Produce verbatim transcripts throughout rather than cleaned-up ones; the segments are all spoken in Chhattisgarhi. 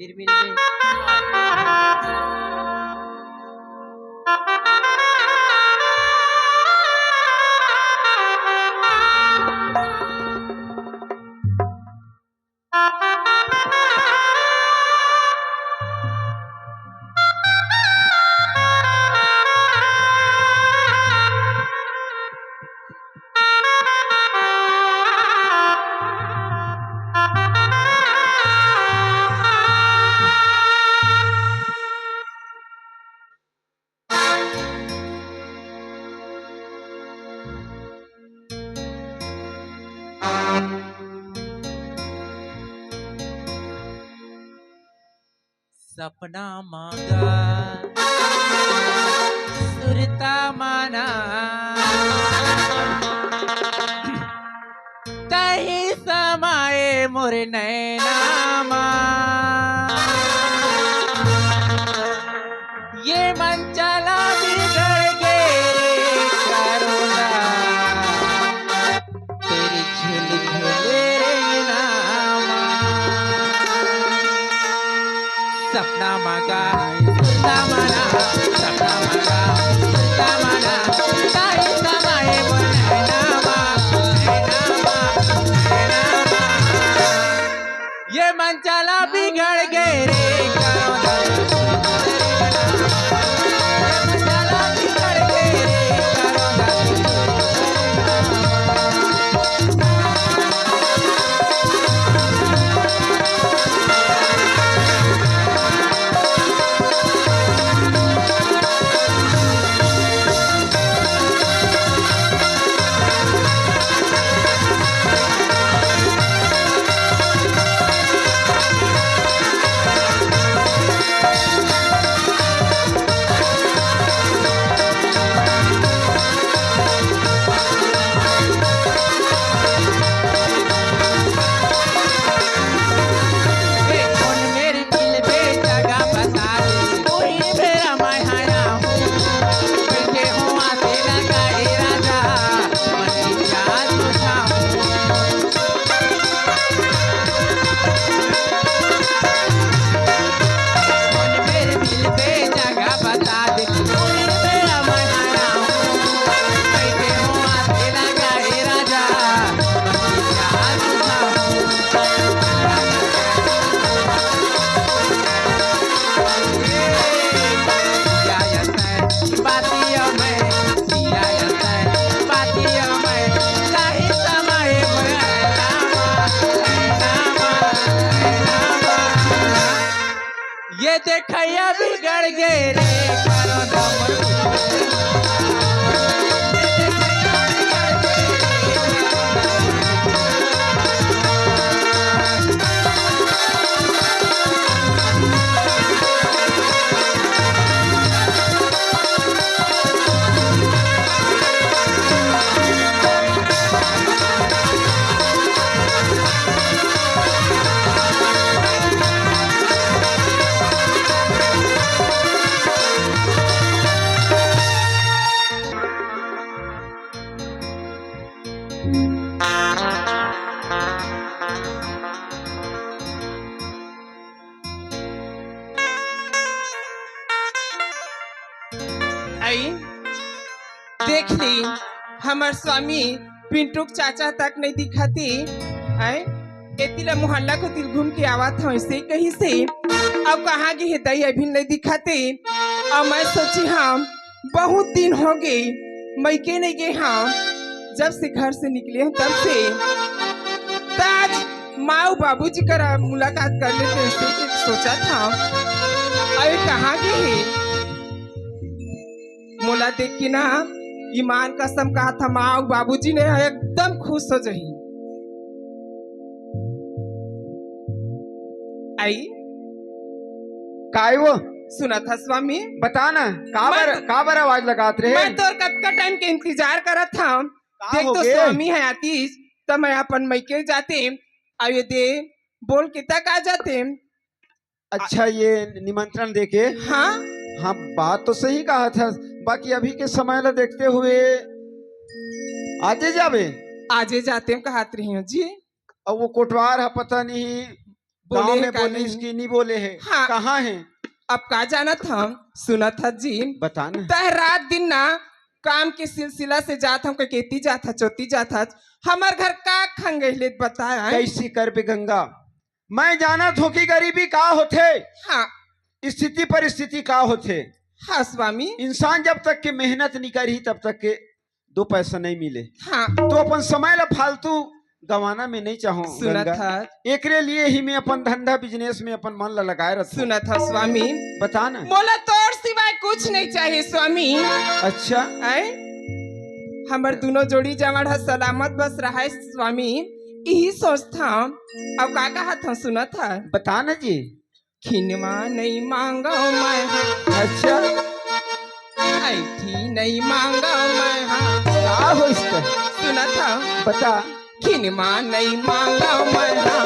फिर मिलबे। सपना मांगा सुरता माना, तही समाए मोर नैना मा। ये मन चला बिगड़ गे रे करोना। तेरी झुलझुले रे नामा। सपना मांगा, सुरता माना, सपना मांगा, सुरता माना, ताई समाए मोर नैना मा, नैना मा, नैना मा। ये मन चला बिगड़ गे रे करोना। ये मन चला बिगड़ गे रे करोना। ये देखैया बिगड़ गे रे। आई, देख ली, हमर स्वामी पिंटू के चाचा तक नहीं दिखाती। आई, एती ला मोहल्ला कोती घूम के आवत हंव, ऐसे कहिसे। अब कहाँ गे हे दाई, अभी नहीं दिखाते। अब मैं सोची हंव, बहुत दिन हो गे, मइके नहीं गे हंव, जब से घर से निकले हंव तब से। त आज माँ अउ बाबूजी करा मुलाकात कर लेते, ऐसे सोचत हंव। अरे कहाँ गे हे? मोला देख के ना, ईमान कसम कहत हंव, माँ अउ बाबूजी ने एकदम खुश हो जाही। आई, काय वो? सुनत हस स्वामी? बता ना, काबर, मैं तो, काबर आवाज लगात रहे? मैं तोर कतका टाइम के इंतजार करत हंव। का देख तो होगे? स्वामी ह आतिस, त मैं अपन मइके जातेंव। अउ ये दे, बोल के तक आ जातेंव। अच्छा, ये निमंत्रण देके? हाँ। हाँ, बात तो सही कहत हस, बाकी अभी के समय ला देखते हुए आजे जाबे? आजे जातेंव कहत रहे हंव जी। अब वो कोटवार ह पता नहीं गाँव बोले हे में का बोले नहीं? इसकी नहीं बोले हे। हाँ। कहाँ हे? अब का जानत हम, सुनत ह जी। बता ना। तह रात दिन ना काम के सिलसिला से जात हम, कहीं केती जात ह, चोती जात ह। हमर घर का खंगेले बताए? कैसी करबे गंगा, मैं जानत हों कि गरीबी का होथे, हाँ। स्थिति परिस्थिति का होथे। हाँ स्वामी। इंसान जब तक के मेहनत नहीं करही तब तक के दो पैसा नहीं मिले। हाँ। तो अपन समय ला फालतू गंवाना में नहीं चाहों सुनत गंगा। हस। एकरे लिए ही मैं अपन धंधा बिजनेस में अपन मन ला लगाए रखों। सुनत हस स्वामी। बता ना। मोला तोर सिवाय कुछ नहीं चाहिए स्वामी। अच्छा। आय? हमर दुनो जोड़ी जावड़ ह सलामत बस रहाय स्वामी, इही सोचथंव। अउ का कहत हंव सुनत ह? बता ना जी। खिनवा नइ मांगव मैं हा। अच्छा। ऐठी नइ मांगव मैं हा। का होइस त? सुनत ह। बता। खिनवा नइ मांगव मैं हा।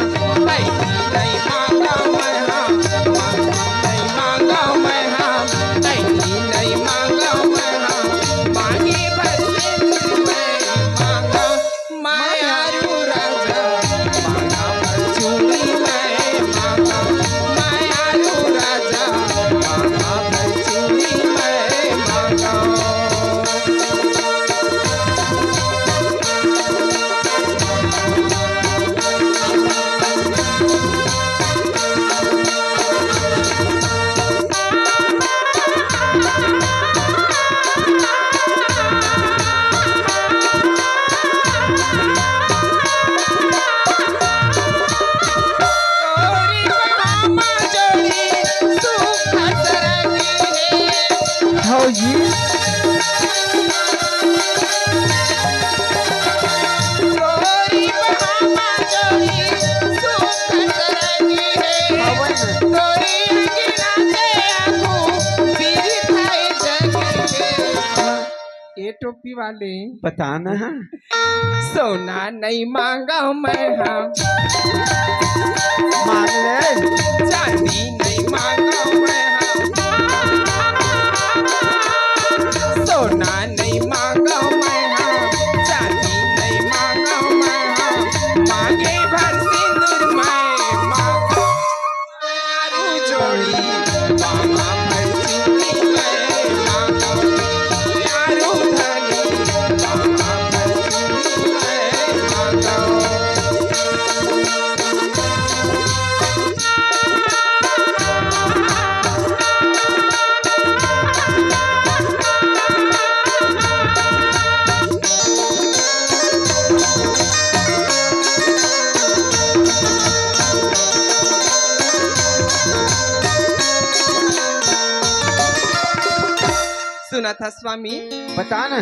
ऐठी नइ मांगव मैं हा। नइ मांगव मैं हा। ऐठी नइ मांगव मैं हा। मांगे बर सिंदूर मैं मांगव। मायारू राजा, मांगा भर चूड़ी मैं मांगा। मायारू राजा, मांगा भर चूड़ी मैं मांगा। हव जी। हवय ना। ए टोपी वाले। बता ना। सोना नइ मांगव मैं हा। मांग ले। चांदी नइ मांगव मैं हा। सोना नइ मांगव मैं हा। चांदी नइ मांगव मैं हा। मांगे भर सिंदूर मैं मांगव। यारू जोड़ी, बाबा भैंसी की जय माता। यारू धनी, बाबा भैंसी की जय माता। सुनत ह स्वामी, बता ना।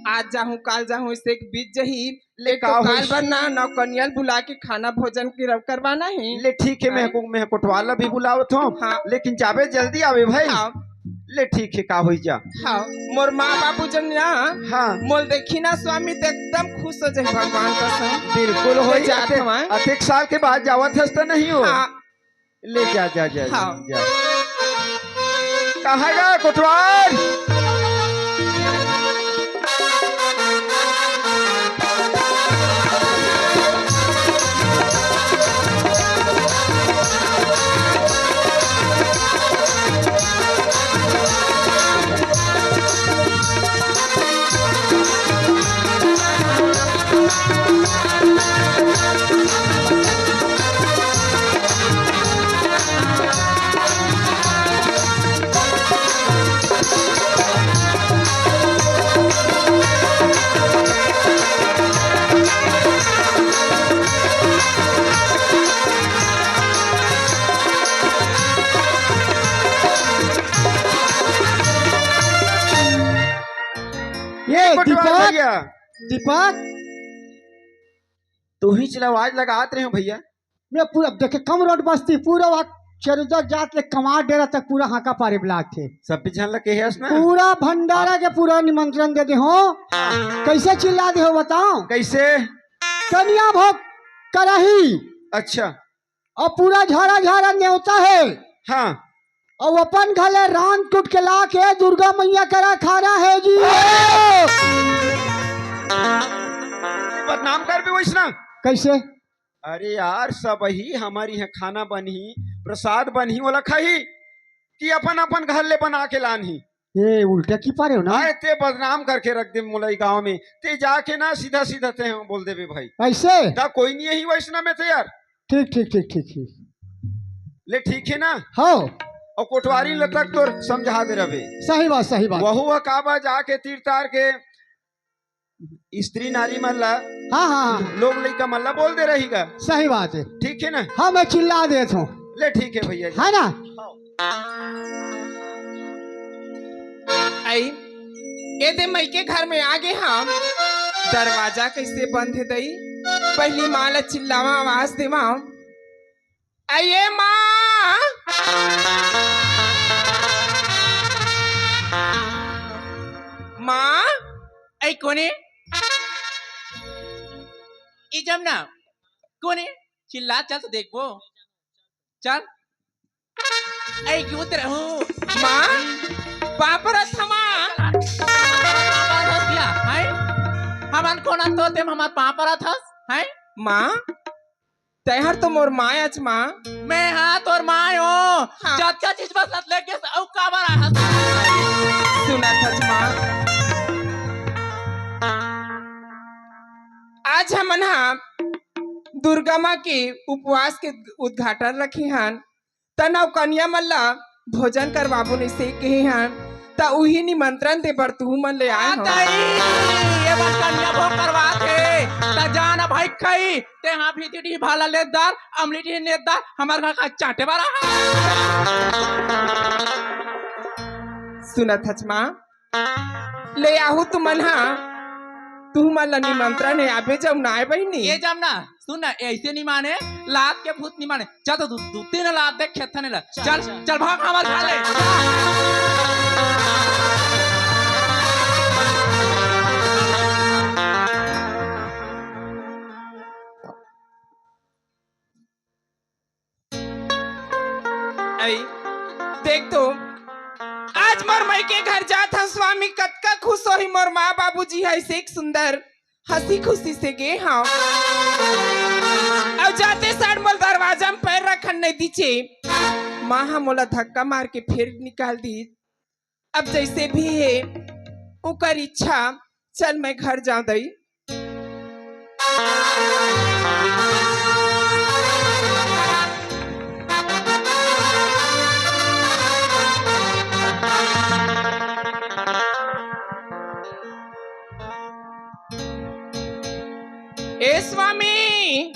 आज जाहूं, काल जाहूं, इसे एक बीत जही। ले एक का तो काल होइस? बर ना नौकनिया ल बुला के खाना भोजन के रव करवाना हे। ले ठीक हे, मैं हाँ। को, मैं कोटवार ला भी बुलावत हूँ। हाँ। लेकिन जाबे जल्दी आवे भाई। हाँ। ले ठीक हे, का होई जा। हाँ, मोर माँ बाबू जन ना हाँ। मोल देखी ना स्वामी त एकदम खुश हो जाही भगवान कसम। बिल्कुल ले होई, जात अते-, हवं। अतेक साल के बाद जावत हस त नहीं हो। हाँ। ले जा, जा, जा, जा, हाँ। जा। कहाँ गा कोटवार? ये कोटवार दीपक, भैया। दीपक। तू ही चला आवाज लगात रहे हो भैया। मैं पूरा देखे कम रोड बस्ती पूरा वहाँ चरुदर जात ले कमार डेरा तक पूरा हाका पारे ब्लॉक थे। सब झन ला कहे हस ना। पूरा भंडारा के पूरा निमंत्रण दे दे हो। कैसे चिल्ला दे हो बताओ? कैसे? कनिया भोग करही। अच्छा। अउ पूरा झारा झारा नेवता हे। हाँ। अउ अपन घले रांध कुट के ला के दुर्गा मैया करा खाना हे जी। बदनाम करबे वइसना। कैसे? अरे यार, सब ही हमर इहाँ खाना बनही, प्रसाद बनही, ओला खाही कि अपन अपन घर ले बना के लानही? ये उल्टा की पारे हो ना? अरे, ते बदनाम करके रख दे मोला ई गाँव में। ते जाके ना सीधा सीधा ते बोल देबे भाई। ऐसे? ता कोई नहीं यही वैष्णव में ते यार। ठीक, ठीक, ठीक, ठीक, ठीक। ले ठीक है ना? हाँ। और कोटवारी ल तक तोर समझा दे रहे। सही बात, सही बात। वहू ह काबा जाके तीर तार के स्त्री नारी मन ला, हाँ, हाँ, हाँ। लोग लइका मन ला बोल दे रही गा। सही बात है। ठीक है ना? हाँ, मैं चिल्ला देत हूँ। ले ठीक है भैया जी। है ना? आई, ए दे मइके घर में आ गे हम। दरवाजा कैसे बंद है दई? पहली माँ ला चिल्लावा, आवाज देवा। अये माँ, माँ, ऐ कोने? ई जमना, कोने? चिल्ला, चल तो देखबो। चल। ऐ क्यों उतर हूँ? माँ, पाँव परत हँव माँ। हैं? हमन कोन अन तो तें हमर पाँव परत हस? हैं? माँ, तैहर तो मोर माँ अच माँ। मैं हाँ तोर माँ हो। हाँ। जतका चीज बस लत लेके अउ काबर आए हस? सुनत हस माँ, आज हमन हा दुर्गा माँ के उपवास के उद्घाटन रखे हन, त नव कन्या मन ला भोजन करवाबो नइसे कहे हन, त उही निमंत्रण दे बर तुहू मन ले आए हन। दई, ये बर कन्या भोग करवात हे, त जान भाई खई, ते हाँ भीती डी भाला लेत दार, अमली डी नेत दार, हमर घर का चाटे वाला है। सुनत हच माँ, ले आहू तुमन हा, तुमन ला निमंत्रण हे, आबे जमना आए बहिनी। ये जमना, सुन ना, ऐसे नहीं माने, लात के भूत नहीं माने। चल तो दू, दू तीन लात दे खेत ने ला। चल, चल, चल। चल भाग हमारे घर ले। ऐ, देख तो, आज मोर मइके घर जात हँव स्वामी, कतका खुश होही मोर माँ बाबूजी ह, ऐसे एक सुंदर हँसी खुशी से गे हँव। अउ जाते साठ मोर दरवाजा में पैर रखन नहीं दीचे, माँ ह मोला धक्का मार के फेर निकाल दी। अब जैसे भी हे, ओकर इच्छा, चल मैं घर जाँव दई। ए स्वामी,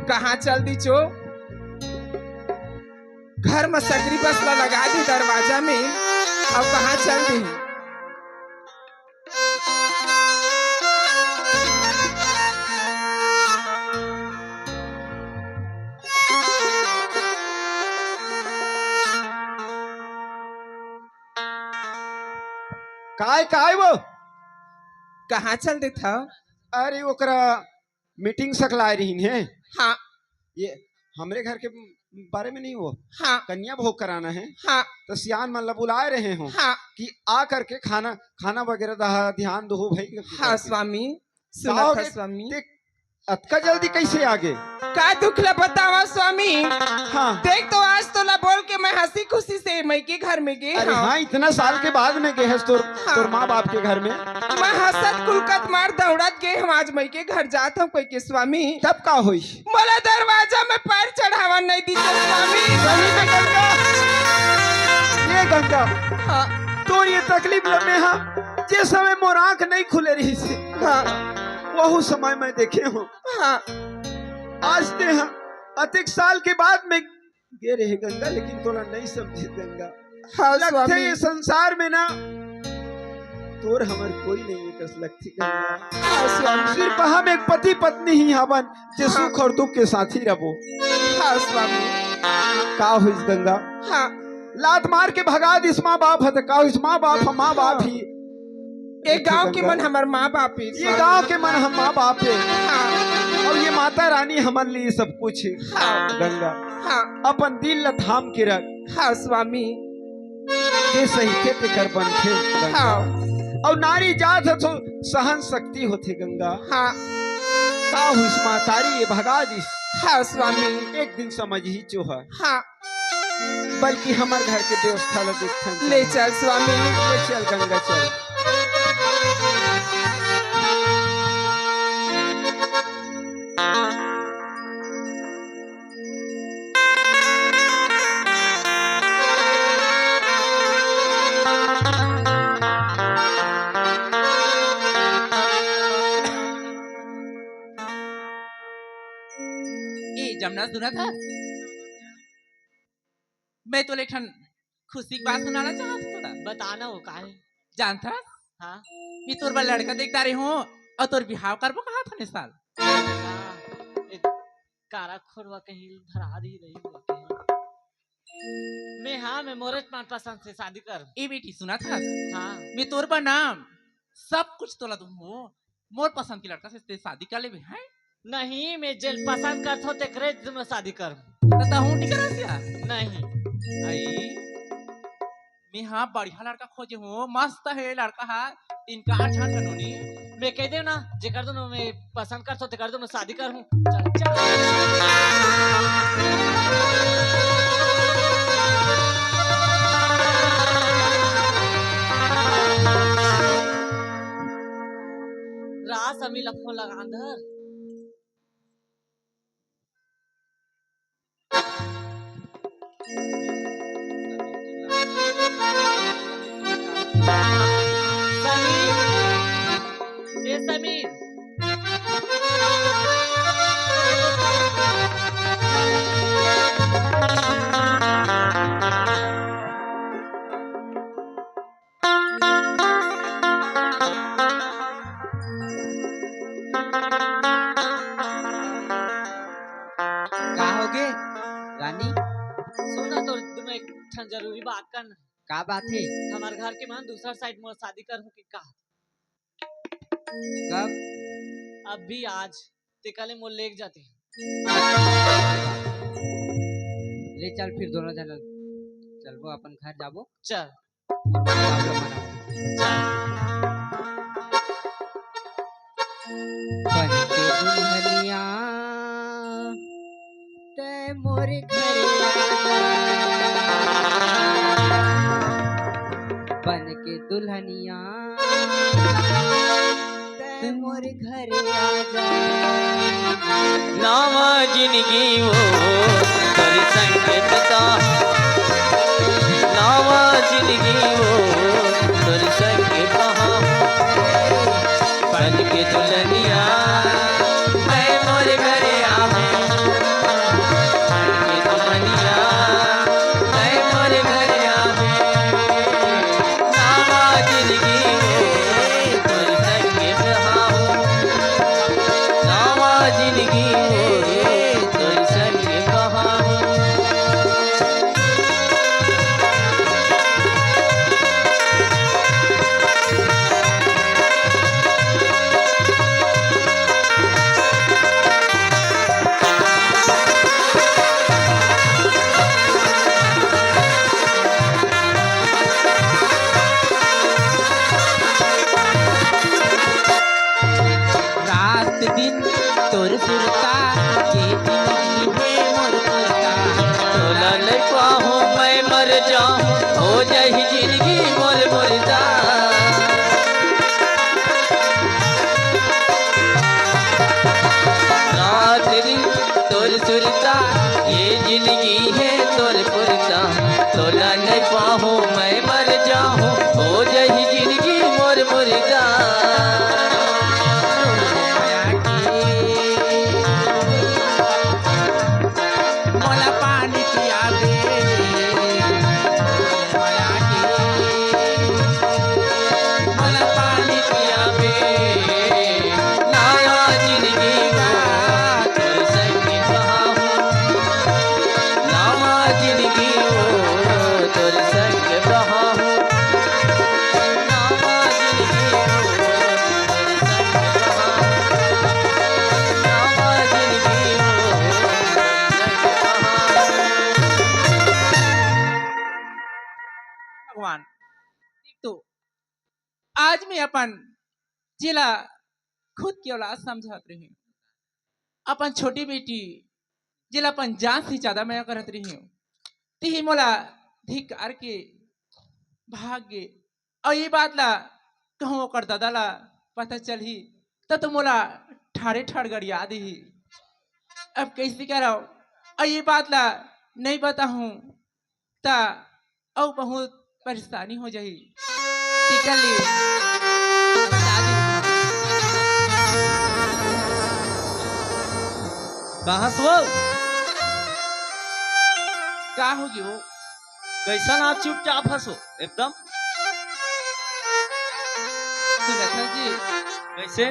कहाँ चल दिचो? घर म सकरी बस ला लगा दी दरवाजा में, अउ कहाँ चल दी? काय, काय वो? कहाँ चल देथव? अरे, ओकरा मीटिंग सकलाए रहिन हे। हाँ। ये हमरे घर के बारे में नहीं वो। हाँ। कन्या भोग कराना है। हाँ। तो सियान मन ला बुलाए रहे हो हाँ। कि आ करके खाना, खाना वगैरह दा ध्यान दो भाई। हाँ स्वामी, सुनत हँव स्वामी। अतका जल्दी कैसे आ गे? का दुख ला बतावा स्वामी? हाँ। देख तो आज तोला बोल के मैं हँसी खुशी से मइके घर में गे हँव। हाँ, इतना साल के बाद में गे हस तोर, हाँ। तोर माँ बाप के घर में। मैं हँसत कुलकत मार दौड़त गे हँव, आज मइके घर जात हँव कहिके स्वामी। तब का होइस? मोला दरवाजा में पैर चढ़ावन नहीं दीस स्वामी। सही में गंगा, ये गंगा, हाँ। तोर ये तकलीफ ल मैं हा, जे समय मोर आँख नहीं खुले रहिस हे, हाँ। वहू समय मैं देखे हँव। हाँ। आज ते हा अतेक साल के बाद में गे रहे गंगा, लेकिन तोला नहीं समझे गंगा। हाँ, लगथे स्वामी। ये संसार में ना तोर हमर कोई नहीं हे कस लगथे गंगा। हाँ, स्वामी। सिर्फ हम एक पति पत्नी ही हवन जे हाँ। सुख और दुख के साथी रहबो। हाँ, स्वामी। का होइस गंगा? हाँ। लात मार के भगा दिस माँ बाप ह, त का होइस? माँ बाप ह, माँ बाप ही। ये गांव के मन हमर माँ बाप हे, ये गांव के मन हम माँ बाप हे। हाँ। और ये माता रानी हमर लिए सब कुछ हे। हाँ। गंगा, हाँ। अपन दिल ला थाम के रख। हाँ, स्वामी। जे सहिथे तेकर बनथे, गंगा। हाँ। अउ नारी जात ह तो सहन शक्ति होथे गंगा। हाँ। का होइस महतारी, ये भगा दिस। हाँ स्वामी। एक दिन समझही चोहा। हाँ। बल्कि हमर घर के व्यवस्था ला देखथन। ले चल स्वामी। ले चल गंगा, चल। ए जमुना, सुनत हस? मैं तोला एक ठन खुशी के बात सुनाना चाहत हूँ तोला। बताना हो, काहे? जानथस? हाँ। मैं तोर बर लड़का देख डारे हूँ अउ तोर बिहाव करबो कहत हन ए साल। हाँ, ए कारा खोरवा कहीं धरा दी रही हो कहीं। मैं, हाँ, मैं मोरेच मन पसंद से शादी कर। ए बेटी, सुनत हस? हाँ। मैं तोर बर नाम सब कुछ तोला दूँ हो। मोर पसंद के लड़का से ते शादी कर लेबे, हैं? नहीं, मैं जेल पसंद करथो, तेकरे से मैं शादी करहूँ। त तहूँ नहीं करस या? नहीं। आई, मैं हाँ बढ़िया लड़का खोजे हूँ, मस्त हे लड़का हा, इनकार झन करो नी। मैं कह दे ना, जेकर दोनों मैं पसंद करथो, तेकर दोनों शादी करहूँ। चल, चल। रास अमी ला फोन लगा अंदर। समीर, ए समीर। का होगे रानी? सुन ना, तोर दोनों एक ठन जरूरी बात करना। का बात हे? हमर घर के मन दूसर side मोर शादी करहूँ कि का? कब? अभी आज। ते काले मोर लेग जाते। ले चल फिर दोनों झन चलबो अपन घर जाबो। चल। बन के दुल्हनिया तै मोर घर आजा। बन के दुल्हनिया तै मोर घर आजा। नवा जिनगी वो तोर संग बिता, नवा जिनगी वो तोर संग बिता। बन के दुल्हनिया तै मोर घर आवे, बन के दुल्हनिया तै मोर घर आवे। नवा जिनगी में तोर संग बहाओ, नवा जिनगी में तोर संग बहाओ। रात दिन तोर सुरता, ये जिनगी हे मोर पुरता। तोला नइ पाहूँ मैं मर जाहूँ, हो जाही जिनगी मोर मुरदा। रात दिन तोर सुरता, ये जिनगी हे तोर पुरता। तोला नइ पाहूँ मैं मर जाहूँ, हो जाही जिनगी मोर मुरदा। मोला पानी पिया दे, मोला पानी पिया दे। नवा जिनगी वो तोर संग बहाओ, नवा जिनगी वो तोर संग बहाओ, नवा जिनगी वो तोर संग बहाओ, नवा जिनगी वो तोर संग बहाओ। भगवान, देख तो, आज मैं अपन जिला खुद के औलाद समझत रही हूँ, अपन छोटी बेटी जिला अपन जान से ज्यादा मया करत रही हूँ। तिही मोला धिक्कार के भाग गे। अउ ये बात ला कहूँ ओकर दादा ला पता चलही, त तो मोला ठाड़े ठाड़ गरिया दिही। अब कैसे करव? अउ ये बात ला नहीं बताहूँ, त अउ बहुत परेशानी हो जाही। टिकल ले, बता दे। कहाँ से हो? का हो गयो? कैसन आज चुपचाप हसो एकदम? सुनत हस जी? कैसे?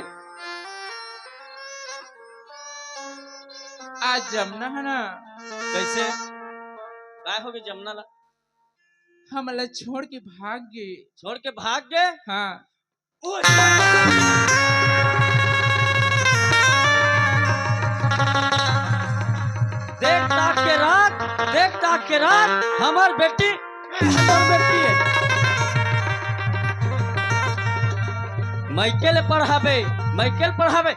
आज जमना है ना? कैसे? काय हो गए जमना ला? हमला छोड़ के भाग गे। छोड़ के भाग गे? हाँ। देख ताक के राख, देख ताक के राख, हमर बेटी, हमर बेटी है। मइके ले पढ़ाबे, मइके ले पढ़ाबे,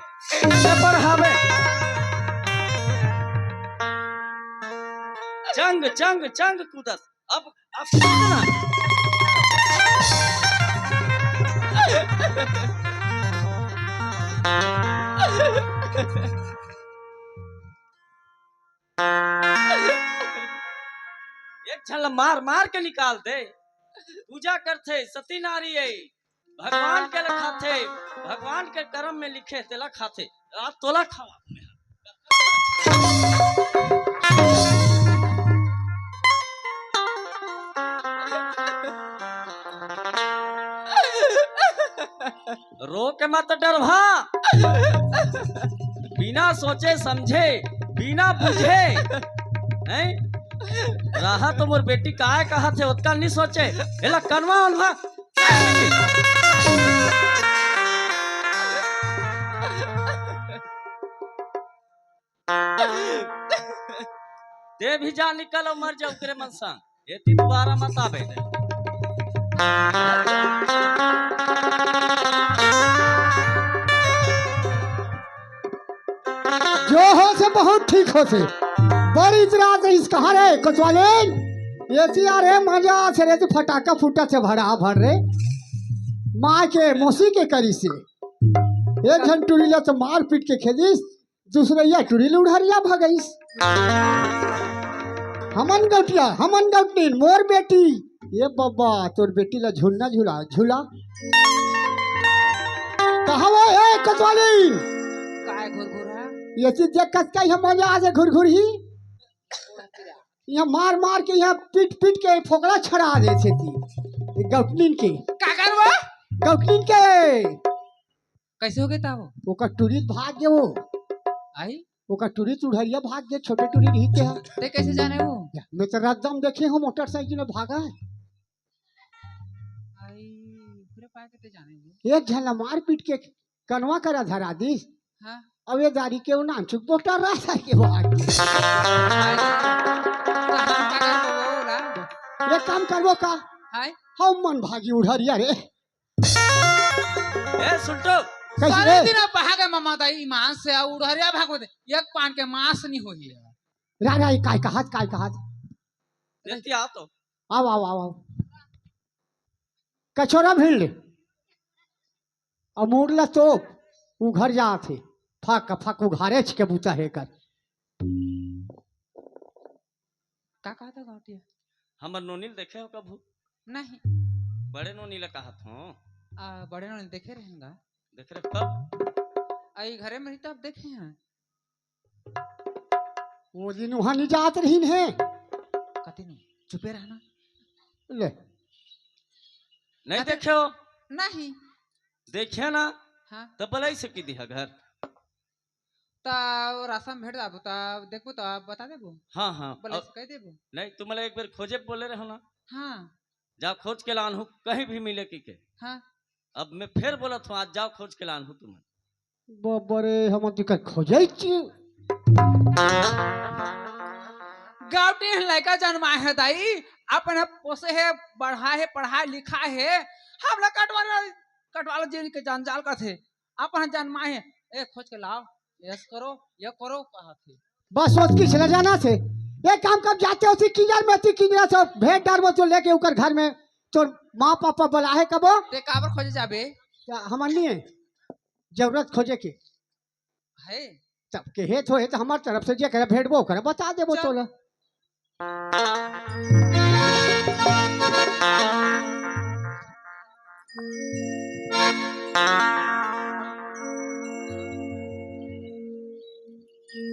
ले पढ़ाबे। चंग, चंग, चंग कूदस। अब, अब कूदना। एक झन ला मार मार के निकाल दे। पूजा करथे, सती नारी है, भगवान के ला खाथे, भगवान के करम में लिखे तेला खाथे। रात तोला खावा। रो के मत डरभा, बिना सोचे समझे, बिना बुझे, हैं? रहा तो मोर बेटी काय कहत हे, ओतका नहीं सोचे, एला कनवा उनवा। ते भी जा निकल अउ मर जा ओकरे मन संग। एती दोबारा मत आबे दे। जो होथे बहुत ठीक होथे। बड़ी इतराज रहिस कहाँ रे कोतवालीन? एती आ रे मजा से रे, तू फटाका फूटा से भड़ा भड़ रे। माँ के मौसी के करिस हे। एक झन टूरी ला तो मार पीट के खेदिस, दूसरइया टूरी ले उढ़रिया भगइस। हमन गौटिया, हमन गौटिन, मोर बेटी। ये बब्बा, तोर बेटी ला झुलना झुला, झुला। कहाँ वो, ए, कोतवालीन? काय घुरघुरा? ये चीज देख कस का, ये मजा आ जाए घुरघुर ही। यहाँ मार मार के, यहाँ पीट पीट के फोकला छड़ा दे छे ती। ये गौटनिन के। का करबो? गौटनिन के। कैसे हो गए ताबो? ओकर टूरी भाग गे वो। आई? ओकर टूरी चुढ़ैया भाग गे, छोटे टूरी रही के हा। ते कैसे जाने वो? या, मैं तो रद्दम देखे हूँ मोटरसाइकिल में भागा है। आई, घुरे पाए के ते जाने वो। एक झन ला मार पीट के कनवा करा धरा दिस। हाँ। अब ये दारी के वो नानचुक मोटर रहा था के भाग गे। आई, तो हम का करबो बोला? ये काम करबो का? हाय। हम मन भागी उढ़रिया रे। ए, सुन तो। कैसे सारे रे? दिन आप भागे ममा दाई ईमान से आ उड़हरिया भागो दे। एक पान के मांस नहीं होही है। रा, रा, काय कहत, काय कहत? जल्दी आओ तो। आओ, आओ, आओ, आओ। कछोरा भिड़ ले। अमूर ला तो उघर जात हे। फक, फक उघारे छिके बूता हे कर। का कहत हे गौटिया? हमर नोनी ल देखे हो कभू? नहीं। बड़े नोनी ल कहत हो। आ, बड़े नोनी देखे रहेन गा। देखे रहे कब? आ, ई घरे में रही तब देखे हैं। वो दिन वहां नहीं जात रहीन हे। कते नहीं, चुपे रहना। ले। नहीं कते देखे हो? नहीं। देखे ना? हाँ। तब बलाई से की दिहा घर। त रास्ता में भेट जाबो, त देखबो, त बता देबो। हाँ, हाँ। बोले और से कह देबो। नहीं, तू मला एक बेर खोजे बोले रहो ना। हाँ। जा खोज के लान हूँ, कहीं भी मिले की के। हाँ। अब मैं फिर बोलत हूँ, आज जाओ खोज के लान हूँ तुम्हें। बाबा रे, हम तो कर खोजे छी। गाँव के लड़का जन्मा है दाई, अपन पोसे है, बढ़ा है, पढ़ा लिखा है, हम लोग कटवा कटवाला जेल के जंजाल कथे। अपन जान माहे, ए, खोज के लाव, ऐस करो, ये करो, कहत हे। बस सोच के चला जाना से। ये काम कब जाते हो सी किंजर में, सी किंजरा से भेंट डारबो तो लेके ओकर घर में, तोर माँ पापा बोला है कबो? ते काबर खोजे जाबे? क्या हमर नहीं है जरूरत खोजे के? है। तब के हे तो, हे तो हमार तरफ से जे करे भेंटबो करे, बता देबो चल। तोला।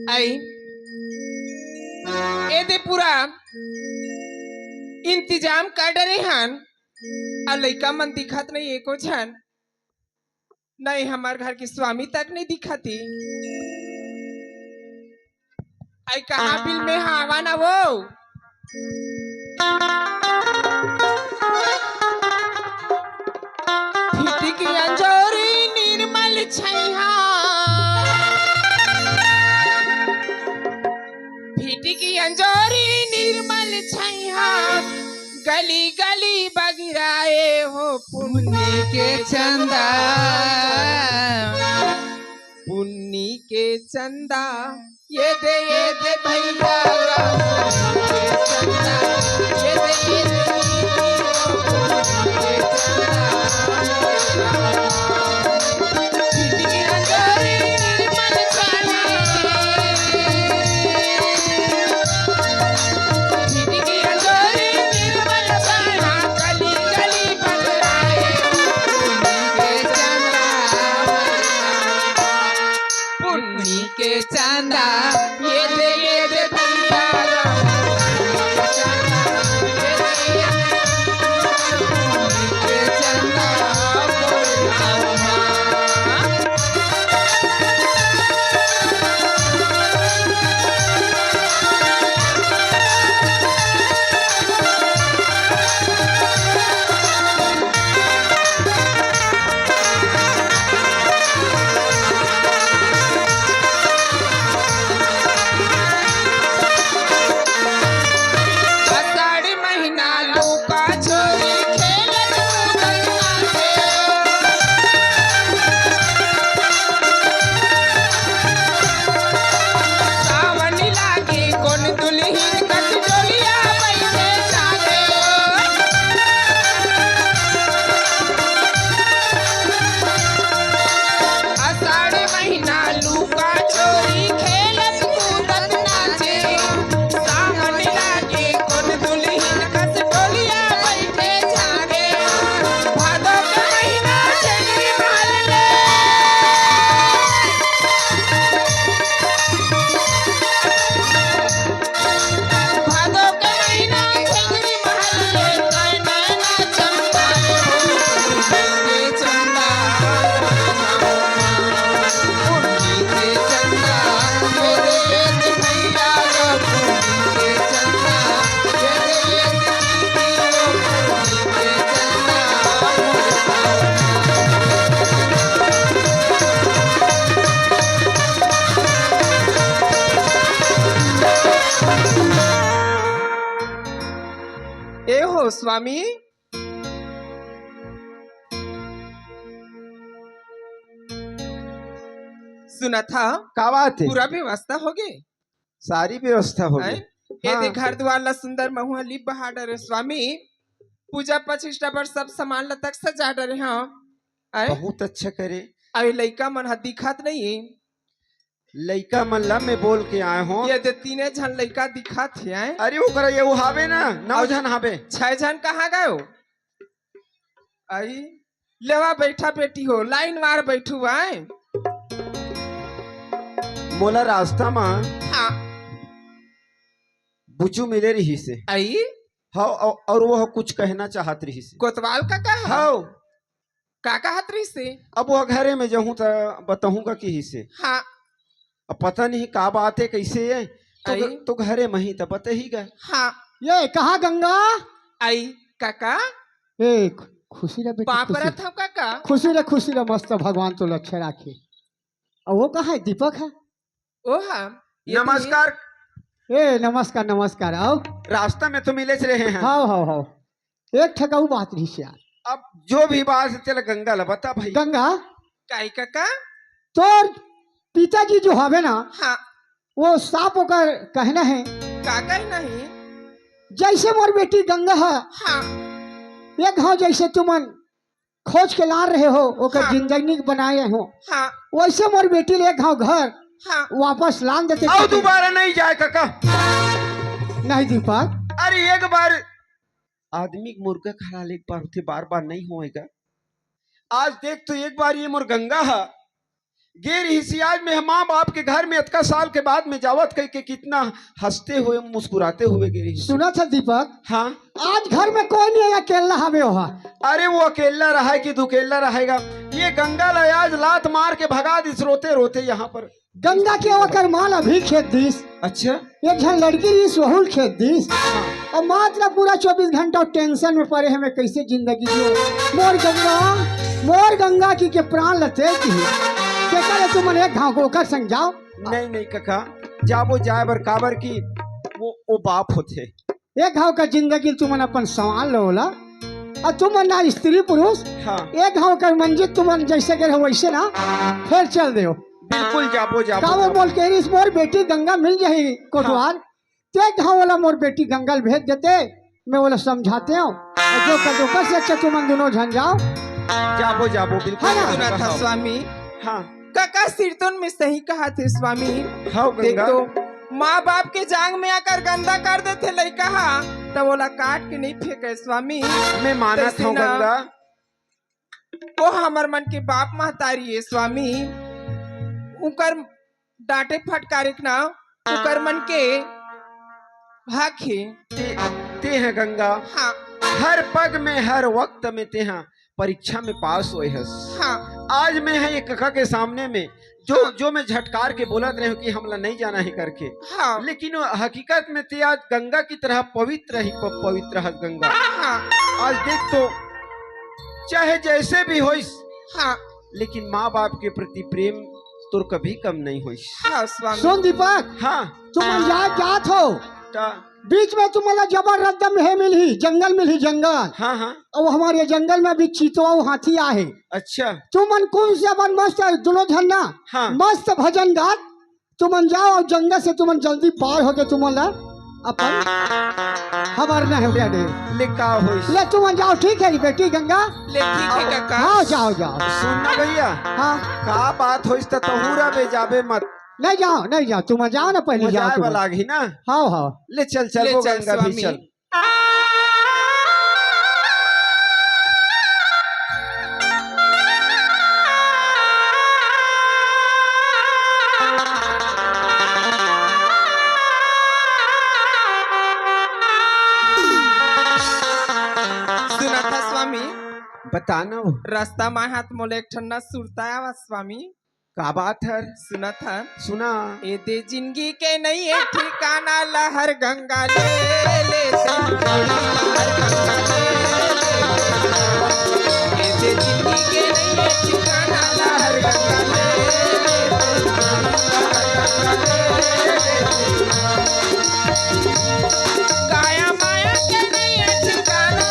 आई, ए दे पूरा इंतजाम कर डरे हन, अउ लइका मन दिखत नहीं एको झन। नहीं, हमार घर के स्वामी तक नहीं दिखत हे। आई, कहाँ बिल में हवा ना वो? फिटिकी अंजोरी निर्मल छैहा, फिटिकी अंजोरी निर्मल छैहा, गली गली बगिराए हो पुन्नी के चंदा, पुन्नी के चंदा, ये दे, ये दे भैया, ये दे, ये दे, ये दे, पुन्नी के चंदा, ये दे, ये दे भैया राम। ए हो स्वामी, सुनत हा? का बात है? पूरा व्यवस्था हो गे? सारी व्यवस्था हो गे। हैं? ए दे हाँ। घर दुआर ला सुंदर महुआ लिप बहा डरे स्वामी, पूजा पचिष्टा बर सब सामान ला तक सजा डरे। हाँ, हैं? बहुत अच्छा करे। अरे लइका मन ह दिखत नहीं है। लइका मन ला मैं बोल के आए हो। ये दे तीने झन लइका दिखत हे, हैं? अरे ओकरा ये उहावे ना, नौ अउ झन हावे। छह झन कहाँ गयो? आई, लेवा बैठा बेटी हो, लाइन मार बैठू आए। मोला रास्ता मा हाँ। बुचू मिले रहिसे। आई? हाँ, अउ, अउ वो कुछ कहना चाहत रहिसे। कोतवाल का कहा? हाँ। का कहत रहिसे? अब वो घरे में जाहूं त बताहूं का किहिसे। हाँ। अब पता नहीं का बात है, कैसे है। तो आई? घ-, तो घरे में ही त बताही गा। हाँ। ये कहाँ गंगा? आई, काका? ए, खु-, खुशी रह बेटी, पाँव खुशी। परत हव काका। खुशी रह, खुशी रह, मस्त भगवान तोला अच्छा राखे। अउ वो कहाँ है? दीपक है? ओ हाँ, ये तो नमस्कार। ए, नमस्कार, नमस्कार, आओ। रास्ता में तो मिले से रहे हैं। हाव, हाव, हाव। एक ठक अउ बात रहिस यार। अब जो भी बात हे, तेला गंगा ला बता भाई। गंगा, काई कका? तोर पिताजी जो हवे ना, हाँ। वो साफ ओकर कहना हे। का कहना हे? जैसे मोर बेटी गंगा हे, हाँ। एक घाव जैसे तुमन खोज के ला रहे हो, ओकर हाँ। जिंदगी बनाए हो, हाँ। वैसे मोर बेटी ले एक घाव घर हाँ। वापस लान देते। अउ दोबारा नहीं जाए कका। नहीं दीपक। अरे एक बार आदमी के मुर्गा खराल एक बार होथे, बार बार नहीं होएगा। आज देख तो एक बार ये मोर गंगा हे, गे रिहिस हे, आज मैं माँ बाप के घर में अतका साल के बाद में जावत कहिके कितना हंसते हुए मुस्कुराते हुए गे रिहिस हे। सुनत हस दीपक, हाँ। आज घर में कोई नहीं हे, अकेला हवे ओहा। अरे वो अकेला रहे कि दुकेला रहेगा, ये गंगा ला आज लात मार के भगा दिस रोते रोते यहाँ पर। गंगा के ओकर माँ ला भी खेद दिस। अच्छा। एक झन लड़की रिहिस, वहू ल खेद दिस। अब माँ ला पूरा चौबीस घंटा tension में परे हे, मैं कैसे जिंदगी जियो। मोर गंगा, मोर गंगा कहिके प्राण ला तेज दिस। तेकर ले तुमन एक घाव ओकर संग जाओ। नहीं, नहीं कका, जाबो जाए बर, काबर कि वो, वो बाप होथे। एक घाव का जिंदगी तुमन अपन संवार लो ओला। अउ तुमन ना स्त्री पुरुष, हाँ। एक घाव का मंजिल तुमन जैसे गए हो वैसे ना, फेर चल देव। बिल्कुल जाबो, जाबो, काबर जाबो। बोल के रिहिस मोर बेटी गंगा मिल जाही कोटवार। हाँ। ते घाव ओला मोर बेटी गंगा ल भेज देते, मैं ओला समझातेंव। अउ जो कर दो, कर से अच्छा तुमन दोनों झन जाओ। जाबो, जाबो, बिल्कुल है ना? जाबो, सुनत हस हाँ। स्वामी। हाँ। कका सिरतोन में सही कहत हे स्वामी। हाँ, देख गंगा। तो, माँ बाप के जांग में आकर गंदा कर देथे लइका हा, त ओला काट के नहीं फेंके स्वामी। मैं मानत तैसे हूँ ना, गंगा। वो हमर मन के बाप महतारी हे स्वामी, उकर डांटे फटकारे के ना, उकर मन के हक हे। ते, ते हे गंगा। हाँ। हर पग में, हर वक्त में ते हा परीक्षा में पास होए हस। हाँ। आज मैं हे ये कका के सामने में जो, हाँ। जो मैं झटकार के बोलत रहे हूँ कि हमला नहीं जाना हे करके। हाँ। लेकिन वो हकीकत में ते आज गंगा की तरह पवित्र ही प-, पवित्र हस गंगा। हाँ। आज देख तो, चाहे जैसे भी होइस, हाँ। लेकिन माँ बाप के प्रति प्रेम तोर कभी कम नहीं होइस। हाँ, स्वामी। सुन दीपक, हाँ। तुमन जात, जात हो। त? बीच में तुमन ला जबर रद्दा में हे मिलही, जंगल मिलही, जंगल। हाँ, हाँ। अउ हमर ये जंगल में अभी चितवा अउ हाथी आहे। अच्छा। तुमन कुन से अपन मस्त दुनों झन ना, हाँ। मस्त भजन गात, तुमन जाओ अउ जंगल से तुमन जल्दी पार होके तुमन ला अपन हमार नहीं उठा दे। ले का होइस? ले तुमन जाओ, ठीक हे बेटी गंगा। ले ठीक हे काका। हाँ, जाओ, जाओ। सुन ना भैया। हाँ। का बात होइस त तहूँ रबे जाबे मत। नहीं जाओ, नहीं जाओ, तुमन जाओ ना, पहले जाओ तुमन। लागही ना। हाँ, हाँ। ले चल, चल, ले वो चल गंगा भी स्वामी। चल। सुनत हस स्वामी? बता ना वो। रस्ता माय हाथ मोला एक ठन ना सुरता आवा स्वामी। का बात हर? सुनत हन? सुना। ए दे जिंदगी के नइ ए ठिकाना, लहर गंगा ले ले। ए दे जिंदगी के नइ ए ठिकाना, लहर गंगा ले ले। काया माया के नइ ए ठिकाना,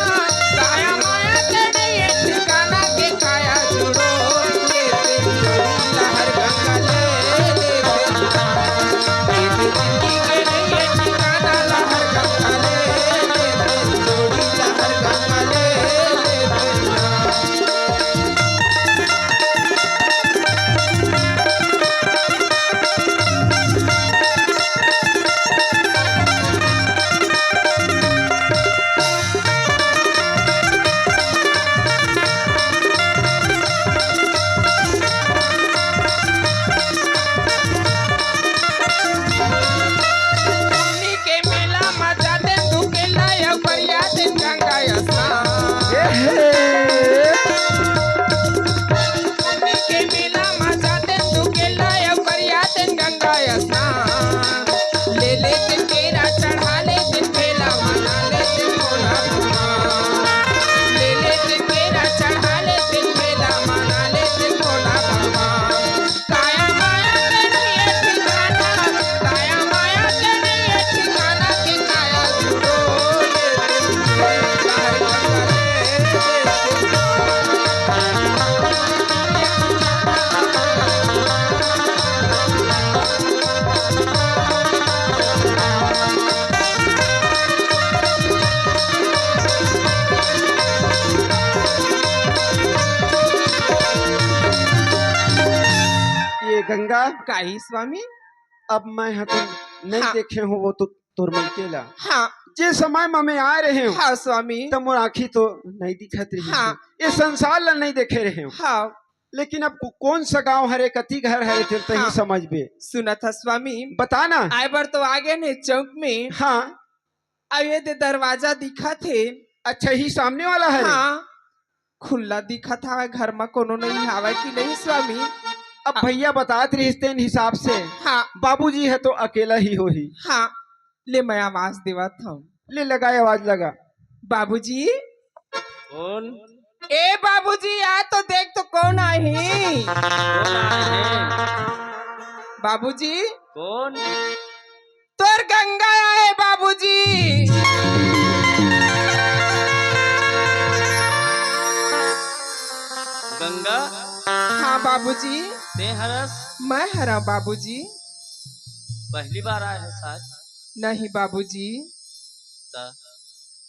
काया माया के नइ ए ठिकाना, के काया जुड़ो, के ते जुड़ो, लहर गंगा ले ले। के ते जिंदगी के नइ ए ठिकाना, लहर गंगा ले ले। जोड़ी लहर गंगा ले ले। पुन्नी के मेला म जातेन दू केला अउ परियातेन गंगा स्नान। ए हे। पुन्नी के मेला म जातेन दू केला अउ परियातेन गंगा स्नान। ले लेतेन केरा चढ़ा लेतेन भेला मना लेतेन भोला भगवान। ले लेतेन केरा चढ़ा लेतेन भेला मना लेतेन भोला भगवान। काया माया के नइ ए ठिकाना, काया माया के नइ ए ठिकाना, के काया जुड़ो। का? काई स्वामी? अब मैं ह तो नहीं हाँ। देखे हूँ वो तो तोर मइके ला। हाँ। जे समय म मैं आए रहे हूँ, हाँ स्वामी। त मोर आँखी तो नहीं दिखत रही। हाँ। ये संसार ला नहीं देखे रहे हूँ। हाँ। लेकिन अब को-, कौन सा गांव हरे, कति घर हरे, तेल तही हाँ। समझबे। सुनत ह स्वामी। बता ना। आए बर तो आगे ने चौक में। हाँ। अब ये दे दरवाजा दिखत हे। अच्छा, ही सामने वाला हरे? हाँ। खुल्ला दिखत हवय, घर म कोनो नहीं हावय कि नहीं स्वामी? अब भैया बतात रहिस तेन हिसाब से। हाँ। बाबूजी ह तो अकेला ही होही। हाँ, ले मैं आवाज देवत हूँ। ले लगाए आवाज लगा। बाबूजी। कौन? ए बाबूजी, आ तो देख तो कौन आही। कौन आए हे? बाबूजी। कौन? तोर गंगा आए बाबूजी। गंगा? हाँ बाबूजी। ते हरस? मैं हरा बाबूजी। पहली बार आए हे साथ? नहीं बाबूजी। त?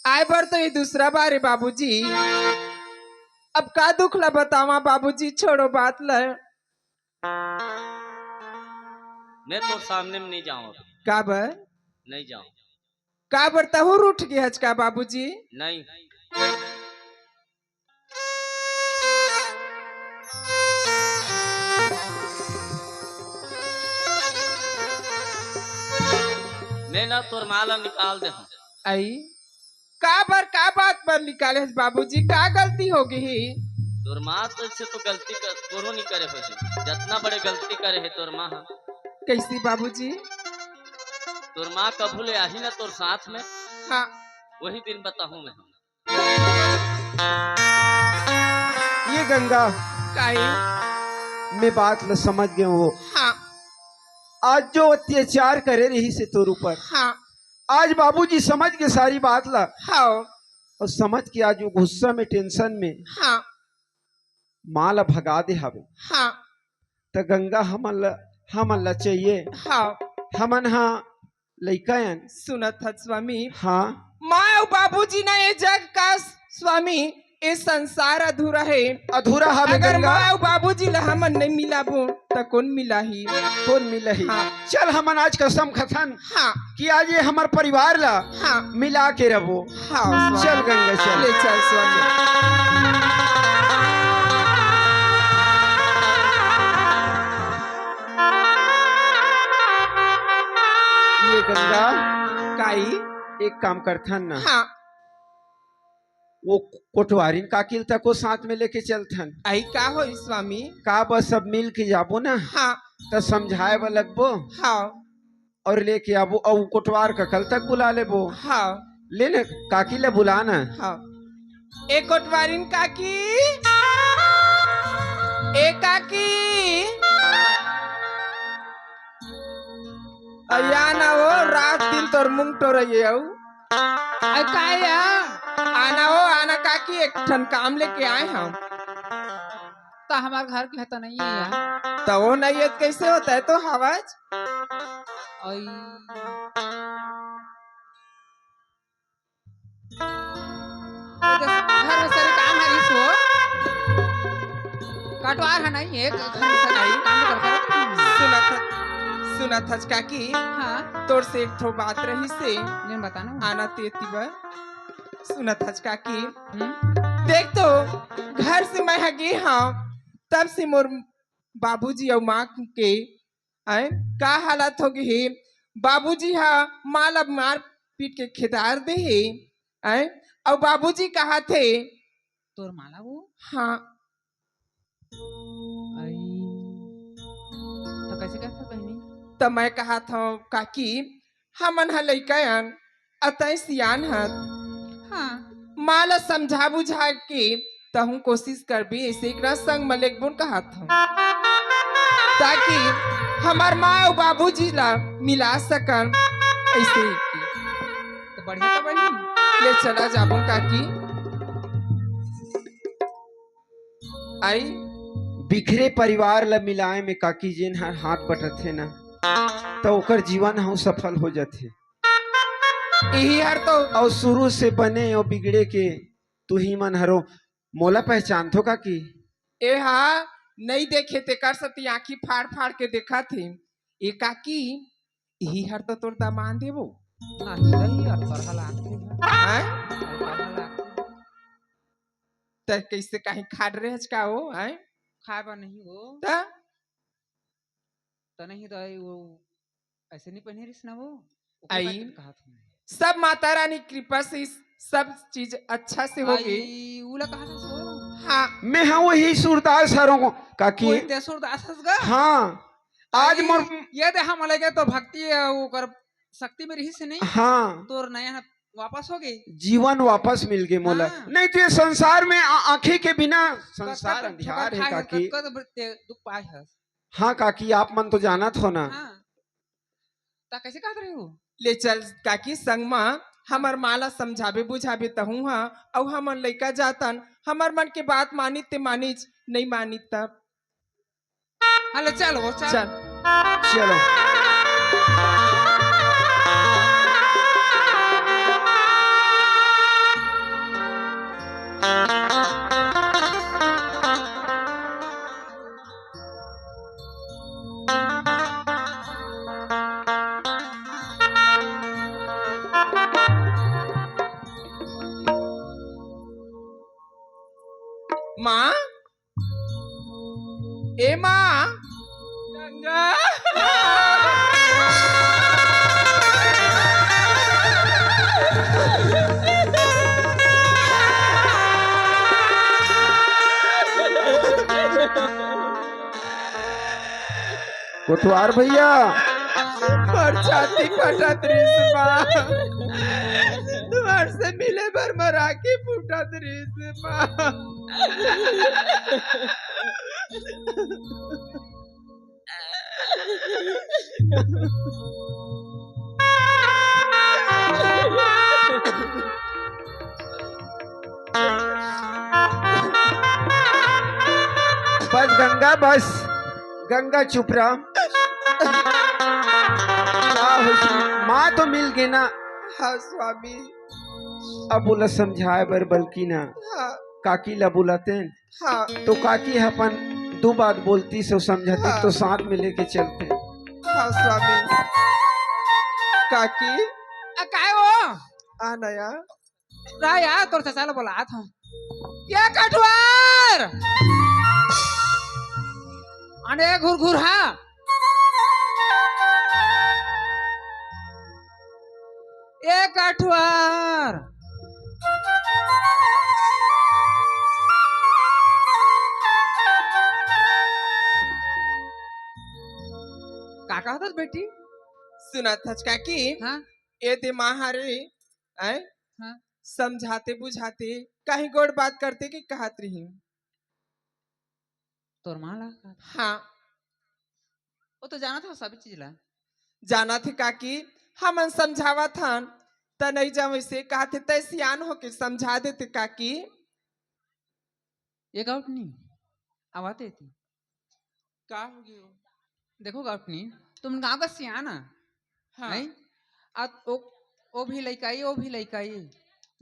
आए बर तो ये दूसरा बार है बाबूजी। अब का दुख ला बतावा बाबूजी, छोड़ो बात ला। मैं तोर सामने में नहीं जाऊं अभी। काबर? नहीं जाऊं। काबर तहूर उठ गे हच का बाबूजी? नहीं। मैं ना तोर माँ ला निकाल दे हूँ। आई? काबर, का बात बर निकाले हस बाबूजी? का गलती हो गई? तोर माँ तो से तो गलती कर, कोनो नहीं करे होही। जतना बड़े गलती करे हे तोर माँ ह। कैसी बाबूजी? तोर माँ कभू ले आही ना तोर साथ में। हाँ। वही दिन बताहूँ मैं। ये गंगा, काई? मैं बात ल समझ गए हो। हाँ। आज जो अत्याचार करे रहिस हे तोर ऊपर, हाँ। आज बाबूजी समझ के सारी बात ला। हाँ। और समझ के आज वो गुस्सा में, tension में हाँ। माँ ला भगा दे हवे। हाँ। त गंगा हमन ला, हमन ला चाहिए। हाँ। हमन हा लइका अन। सुनत हस स्वामी। हाँ। माँ अउ बाबूजी ना ये जग का स्वामी, ये संसार अधूरा हे। अधूरा हवे अगर गंगा। माँ अउ बाबूजी ला हमन नहीं मिलाबो, त कौन मिलाही? कौन मिलाही? हाँ। चल, हमन आज कसम खाथन हाँ। कि आज ये हमर परिवार ला हाँ। मिला के रहो। हाँ, स्वामी। चल गंगा, चल। ले चल, स्वामी। ये गंगा, काई? एक काम करथन ना। हाँ। वो कोटवारिन काकी ल तको साथ में लेके चलथन। आई का होई स्वामी? का बस सब मिल के जाबो ना, हाँ। त समझाए बर लगबो। हाँ। और लेके आबो, अउ कोटवार काका ल तक बुला लेबो। हाँ। ले ले, काकी ले बुला ना। हाँ। ए कोटवारिन काकी, ए काकी। अया ना वो, रात दिन तोर मुंह टोरइए अउ। अरे का या? आना वो, आना काकी, एक ठन काम लेके आए हम। त हमार घर के ह त नहीं है यार। त वो नहीं है त कैसे होता है तो हवच? ओई। ये तो घर में सारे काम हरिस हो। कटवार है नहीं, एक घर में सारे काम कर कर। सुनत हच, सुनत हच काकी। हाँ। तोर से एक ठो बात रहिस हे। नहीं बताना। आना ते एती बर। सुनत हच काकी। हम्म। देख तो, घर से मैं ह गे हंव, तब से मोर बाबूजी अउ माँ के, आय, का हालत हो गे हे। बाबूजी ह माँ ला मार पीट के खेदार दे हे, आय, अउ बाबूजी कहत हे। तोर माँ ला वो? हाँ। आई। त कैसे कहत हस बहिनी? त मैं कहत हंव काकी, हमन ह लइका अन, अउ तैं सियान हस। हाँ। माँ ला समझा बुझा के तहूँ कोशिश करबे, अइसे एकरा संग म लेगबोन कहत हंव। ताकि हमर माँ अउ बाबूजी ला मिला सकन, अइसे ही। त बढ़िया त बहिनी। ले चला जाबोन काकी। आई। बिखरे परिवार ल मिलाए में काकी जेन हर हाथ बटाथे ना, त ओकर जीवन ह सफल हो जाथे। इही हर तो। अउ शुरू से बने अउ बिगड़े के तुही मन हरो, मोला पहचानथो काकी? ए हा, नहीं देखे, तेकर सेती आँखी फाड़ फाड़ के देखत हे। ए काकी, इही हर तो तोर दामाद हे वो। आही रही और तोर हला आँखी है। हैं? और तोर हला आँखी है। त कैसे कहीं खाड़ रहे हच का वो, हैं? खाए बा नहीं वो। त? त नहीं रही वो, ऐसे नहीं पहने रहिस ना वो। ओकरे आई। बात कहा था। सब माता रानी कृपा से इस सब चीज अच्छा से हो गई। आई, उला कहा था सो। हाँ। मैं हाँ वही सूरदास हरों काकी। कोई ते सूरदास हस गा? हाँ। आज आई, मोर ये दे हम लगे तो भक्ति है, वो कर शक्ति में रही से नहीं। हाँ। तोर नया वापस हो गई। जीवन वापस मिल गए मोला। हाँ। नहीं तो ये संसार में आ-, आँखी के बिना संसार कतका अंधियार है ठोकर खाए हस, काकी। कतका ते दुख पाए हस। हाँ काकी, आप मन तो जानत हो ना। हाँ। त कैसे कहत रहे हो? ले चल काकी संग मा, हमर माँ ला समझाबे बुझाबे तहूँ हा, अउ हमन लइका जातन, हमर मन के बात मानित ते मानिच, नहीं मानित तब। हाँ, ले चल वो, चल। चल। चलो। माँ, ए माँ, गंगा। कोटवार भैया। मोर छाती फटत रिहिस माँ। तुम्हार से मिले बर मोर आँखी फूटत रिहिस माँ। बस गंगा, बस गंगा, चुप रह। का होइस? माँ तो मिल गे ना। हाँ स्वामी। अब ओला समझाए बर बल्कि ना हाँ। काकी ला बुलातेन। हाँ। तो काकी ह अपन दू बात बोलतिस अउ समझातिस हाँ। तो साथ में लेके चलते। हाँ स्वामी। काकी। आ, काय हो? आ नया। रा यार, तोर चचा ला बोलात हूँ। ये कठुआर! अने घुरघुर हा। ए कठुआर। का कहत हस बेटी? सुनत हच काकी? हाँ? ए दे माँ हरे, आय? हाँ? समझाते बुझाते कहीं गोड़ बात करते कि कहत रही। तोर माँ ला कहत? हाँ। वो तो जानत हे सब चीज ला। जानत हे काकी, हमन समझावत हन, त नहीं जावइसे कहत हे, तै सियान होके समझा देते काकी। ये गाउट नहीं, आवा देती। का हो गयो? देखो गाउट नहीं, तुम गाँव का सियान आ, हाँ। नहीं? आ, ओ, ओ भी लइका ही, ओ भी लइका ही।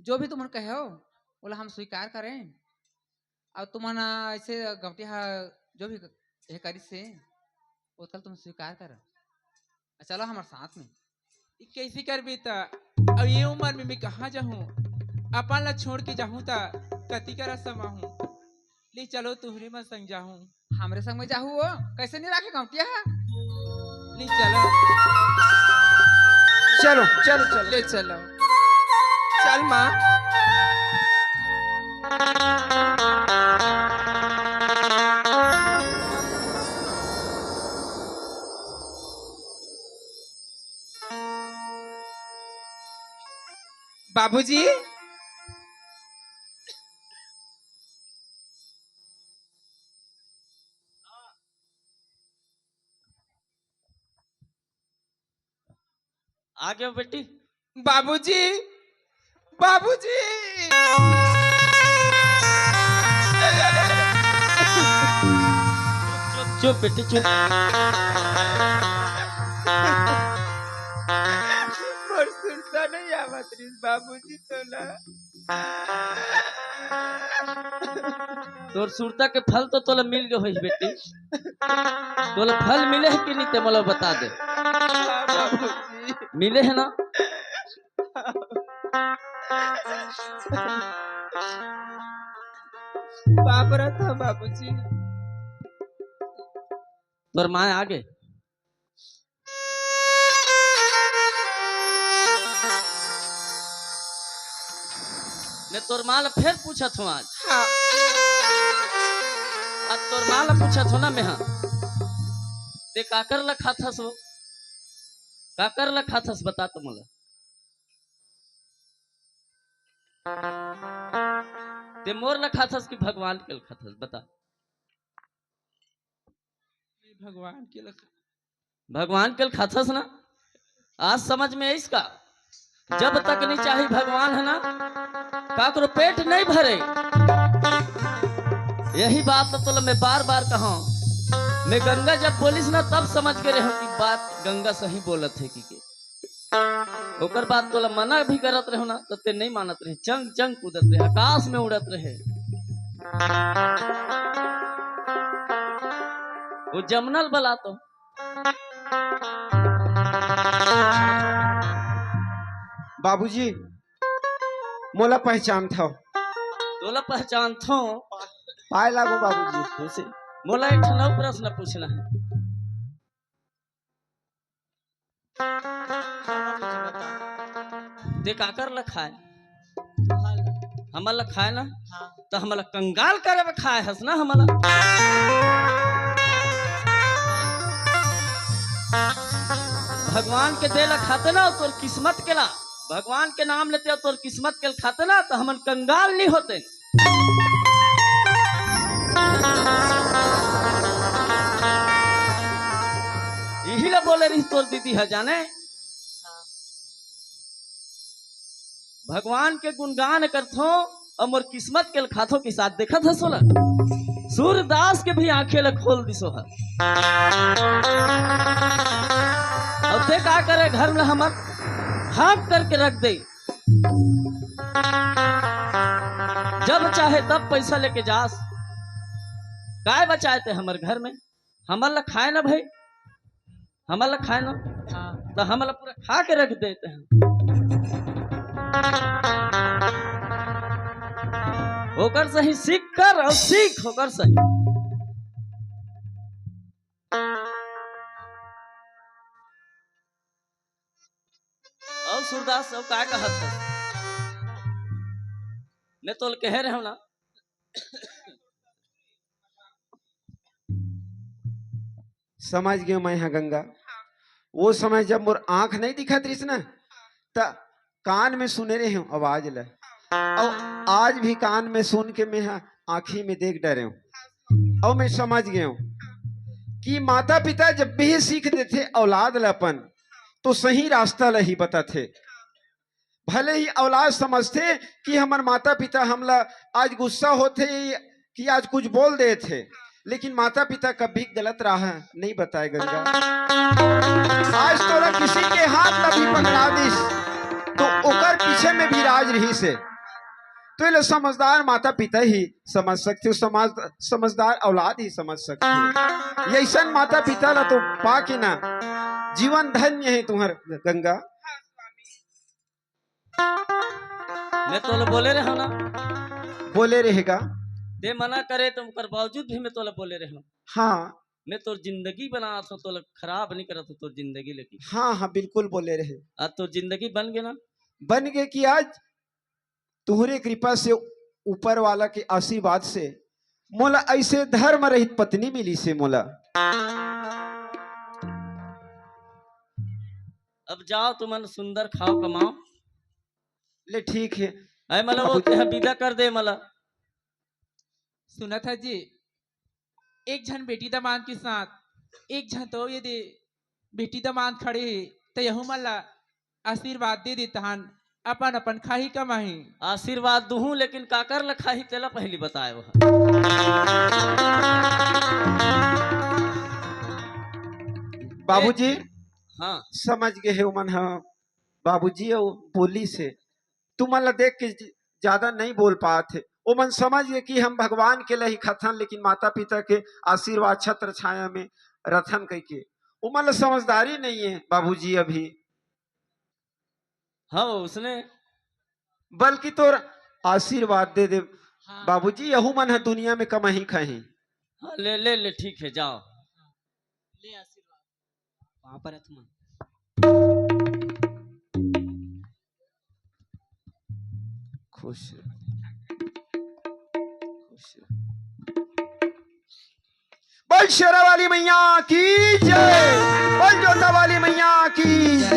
जो भी तुमन कहे हो, ओला हम स्वीकार करें। अउ तुमन, आ, ऐसे गौंटिया ह जो भी ये करिस हे, ओतका ल तुम स्वीकार कर। आ, चलो हमर साथ में। ई कैसे करबे त? अउ ये उमर में मैं कहाँ जाहूँ? अपन ला छोड़ के जाहूँ त कति करा समाहूँ? ले चलो तुहरे मन संग जाहूँ। हमरे संग में जाहू वो? कैसे नहीं राखे गौंटिया ह? ले चलो। चलो, चलो, चलो। ले चलो। चल माँ। बाबूजी। आ गया बेटी। बाबूजी, बाबूजी। चुप, चुप बेटी, चुप। मोर सुरता नहीं आवत रिस बाबूजी तोला। तोर सुरता के फल तो तोला मिल गए होही बेटी। तोला फल मिले है कि नहीं, ते मोला बता दे। मिले है ना? बाबरा था बाबूजी। तोर माँ आगे। मैं तोर माँ ला फेर पूछत हूँ आज। हाँ। आज तोर माँ ला पूछत हूँ ना मैं, हाँ। ते काकर ला खाथस वो? काकर ला खाथस, बता तो मोला। ते मोर ला खाथस कि भगवान के ला खाथस, बता। भगवान के ला खा- भगवान के ला खाथस ना? आज समझ में आइस का? जब तक नहीं चाही भगवान है ना, काकरो पेट नहीं भरे। यही बात तो तोला मैं बार बार कहा। मैं गंगा जब बोलिस ना, तब समझ गए रहो कि बात गंगा सही बोलत है कि के। ओकर बाद तोला मना भी करत रहो ना, तो ते नहीं मानत रहे, चंग चंग कूदत रहे, आकाश में उड़त रहे। वो जमनल बला तो। बाबूजी, मोला पहचानथव? तोला पहचानथव? पाए लागो बाबूजी। तुसे मोला एक ठन अउ प्रश्न पूछना है। ते काकर ला खाए? हमर ला खाए ना? हाँ। तो हमला कंगाल करे बर खाए हस ना हमला। भगवान के दे ला खाते ना, तोर किस्मत के ला, भगवान के नाम लेते हो, तोर किस्मत के ला खाते ना, तो हमन कंगाल नहीं होते। यही ला बोले रही तोर दीदी है जाने, भगवान के गुणगान करथो अउ मोर किस्मत के लखाथो के साथ देखत हस ओला। सूरदास के भी आंखें ला खोल दिसो हर। अउ ते का करे, घर में हमर हाथ करके रख दे। जब चाहे तब पैसा लेके जास। काय बचाए ते हमर घर में? हमर ला खाए ना भाई, हमर ला खाए ना। हाँ। तो हमर ला पूरा खा के रख देते हैं। ओकर सही सीख कर अउ सीख ओकर सही। अउ सूरदास, अउ का कहत हस? मैं तोल कहे रहे ना। समझ गयो मैं हा गंगा। वो समय जब मोर आंख नहीं दिखत रहिस ना, त कान में सुने रहे हूँ आवाज ल, अउ आज भी कान में सुन के मैं हा आंखी में देख डरे हूँ, अउ मैं समझ गए हूँ कि माता पिता जब भी सीख देथे औलाद ल अपन, तो सही रास्ता ल ही बताथे। भले ही औलाद समझथे कि हमर माता पिता हमला आज गुस्सा होथे कि आज कुछ बोल देथे, लेकिन माता पिता कभी गलत राह नहीं बताए गंगा। आज तोला किसी के हाथ ला भी पकड़ा दिस, तो ओकर पीछे में भी राज रहिस हे। तो ये समझदार माता पिता ही समझ सकथे, समझ, समझदार औलाद ही समझ सकथे। ये ऐसन माता पिता ला तो पा के ना जीवन धन्य है तुम्हार गंगा। मैं तोला बोले रहे ना। बोले रहेगा। ते मना करे तो ओकर बावजूद भी मैं तोला बोले रहे। हाँ। मैं तोर जिंदगी बनात हो, तोला खराब नहीं करत हो, तोर जिंदगी लेकिन। हाँ, हाँ, बिल्कुल बोले रहे। आज तोर जिंदगी बन गए ना। बन गए कि आज तुहरे कृपा से, ऊपर वाला के आशीर्वाद से मोला ऐसे धर्म रहित पत्नी मिलिस हे मोला। अब जाओ तुमन सुंदर खाओ कमाओ। ले ठीक है। ऐ मला वो बाबूजी। तेहा विदा कर दे मला। सुनत है जी, एक झन बेटी दमांद के साथ एक झन तो ये दे बेटी दमांद खड़े हे, त यहू मन ला आशीर्वाद दे दे तहान, अपन अपन खाही कमाही। आशीर्वाद दुहूं, लेकिन काकर ला खाही तेला पहली बताए वह। बाबूजी, हाँ। समझ गए हे उमन ह, बाबूजी अउ बोलिस हे, तुमन ला देख के ज-, ज्यादा नहीं बोल पात हे। ओमन समझ गे कि हम भगवान के लही खथन, लेकिन माता पिता के आशीर्वाद छत्र छाया में रथन कहिके। ओमन ला समझदारी नहीं है बाबूजी अभी। हाँ, उसने बल्कि तोर आशीर्वाद दे दे। हाँ। बाबूजी, यहू मन ह दुनिया में कमाही खाही। हाँ, ले, ले, ले, ठीक है, जाओ। ले आशीर्वाद। वहां पर है तुम। खुश रह। खुश रह। बोल शेरा वाली मैया की जय। बोल जोता वाली मैया की जय।